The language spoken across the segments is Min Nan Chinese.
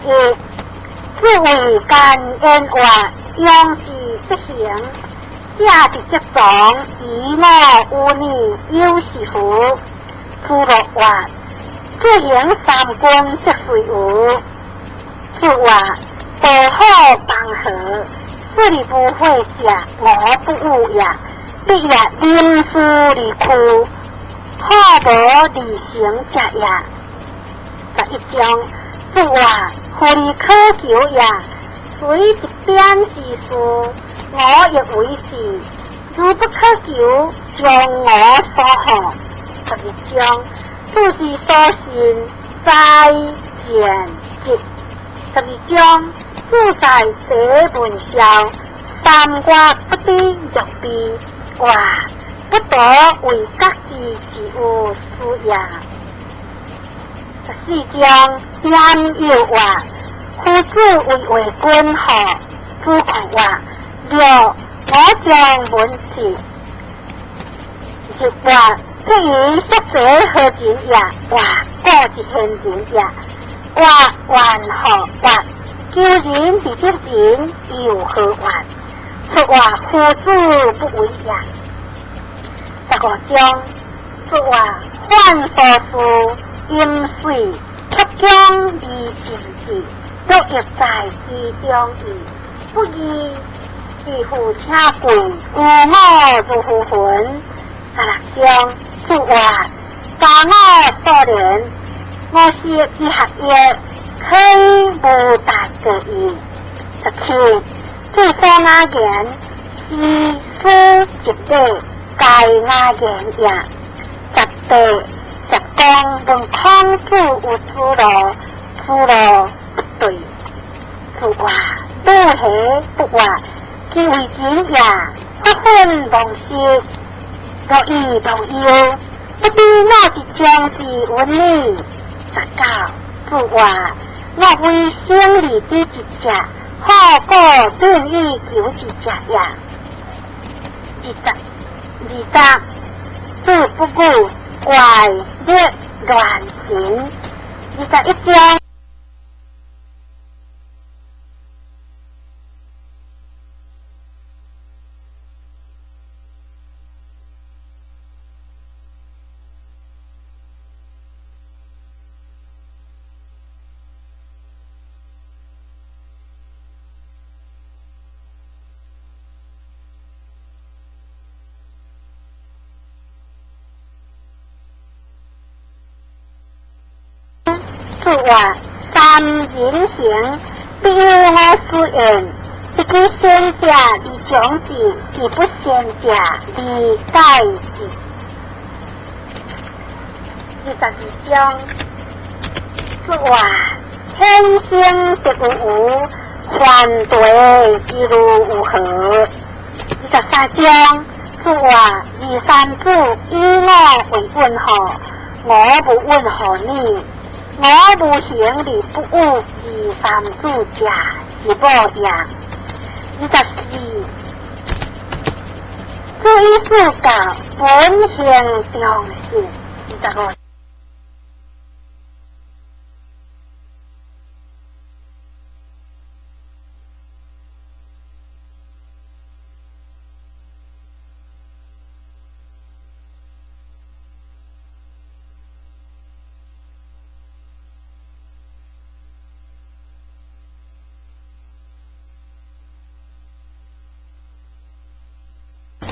一，子為干焉曰，養之則行，者佇則從，以我與你有是乎？子路曰：子行三軍則隨吾。子曰：道好邦何？斯而無悔者，我不惡也。必也臨事而屈，好無而成者也。十一章，子曰：夫而可求也，雖一點之事，我亦為之。如不可求，將我所好。十二章，子之所信，在見疾。十二章，子在翟聞蕭，三月不知若悲，曰：不得為國之之有事也。十四章，晏幼曰：夫子為衛君何？子貢曰：若我將聞之。日曰：這以叔者何人也？曰：古之賢人也。曰：元何？曰：求仁得仁，猶何怨？出曰：夫子不為也。十五章，子曰：反所思，飲水，曲薑而盡之，足亦在其中矣。不義，而復請貴，故我如乎云？十六章，子曰：加我所憐，我昔之學業，可以無大過矣。十七，子所雅言，詩書集禮，皆雅言也。十八，十公問孔子有子路，子路不對。子曰：汝何不曰？其為仁也，不憤忘食，樂以忘憂，不知我之將之云呢？十九，子曰：我非生而知之者，好古頓以求之者也。二十，子不語怪力亂神。21章。子曰：三人行，必有我師焉。不知先者而長之，其不先者而改之。22章，子曰：天生得有無，凡地之如有何？23章，子曰：二三子以我為問號，我無問號你。我無行而不與二三子者，是無也。24，子以四教，本行中信。25。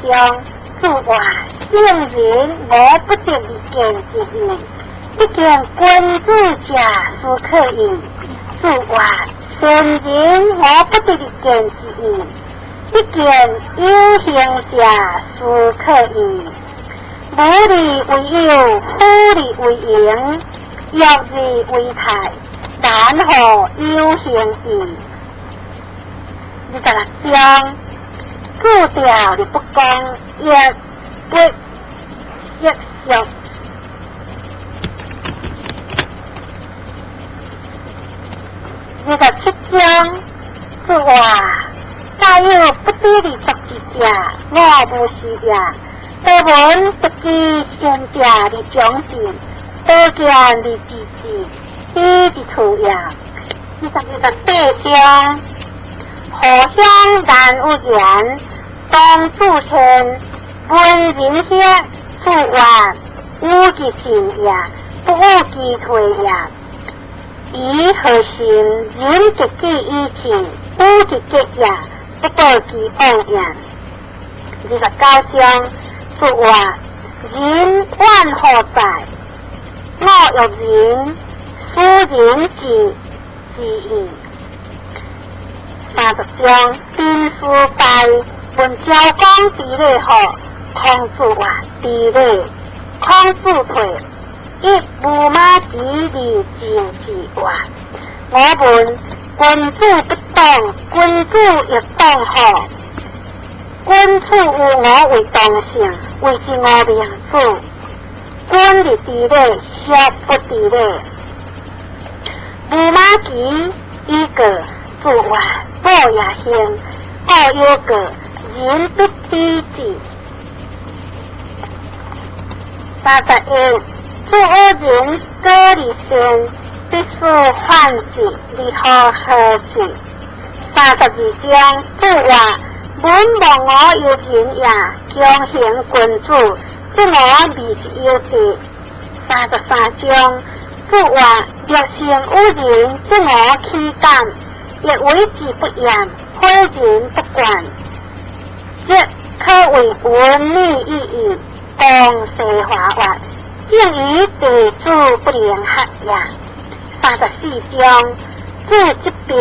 章，子曰：聖人無不得而見之矣，不見君子者，斯可矣。子曰：聖人無不得而見之矣，不見有行者，斯可矣。無利為有，虎利為盈，欲而為泰，難何有行矣。26章，子吊而不攻，亦不息俗。27章，子曰：家有不知而作之者，我無是也。多聞不知先者而長之，多見而知之，彼之處也。28章，何鄉難有言，當主獻文仁兄主曰：有其進也，不有其退也。以何心人極己以進，有其結也，不報其往也。29章，主曰：仁怨何在？我欲仁，使人知之矣。30章，兵书败，問昭公知禮乎？孔子曰：知禮。孔子退，抑巫馬期而進之曰：我問君子不黨，君子亦黨乎？君處有我為同性，謂之我明子。君欲知禮，孰不知禮？巫馬期以過，子曰：報也幸。故有過，人不知之。31，子惡人過而善，必使反之，而何何之？32章，子曰：聞忘我猶仁也，強行君子，則我未之有之。33章，子曰：若成有仁，則我豈敢？亦為之不厭，诲人不倦，則可謂聞禮已矣。公西華曰：正以弟子不能學也。34章，子疾病，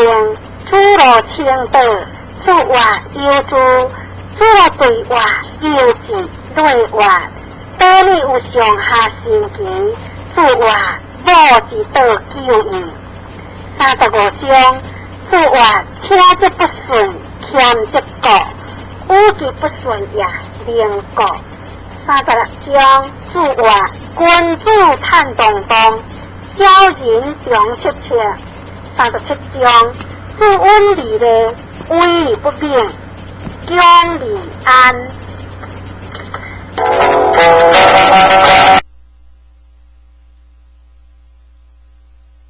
子路請道，子曰：有之。子路對曰：有之。對曰：道你有上下神奇。子曰：母之道久矣。35章，子曰：聽則不順，儉則誥。與其不順也，寧誥。36章，子曰：君子坦蕩蕩，小人長戚戚。37章，子溫而禮，威而不勉，恭而安。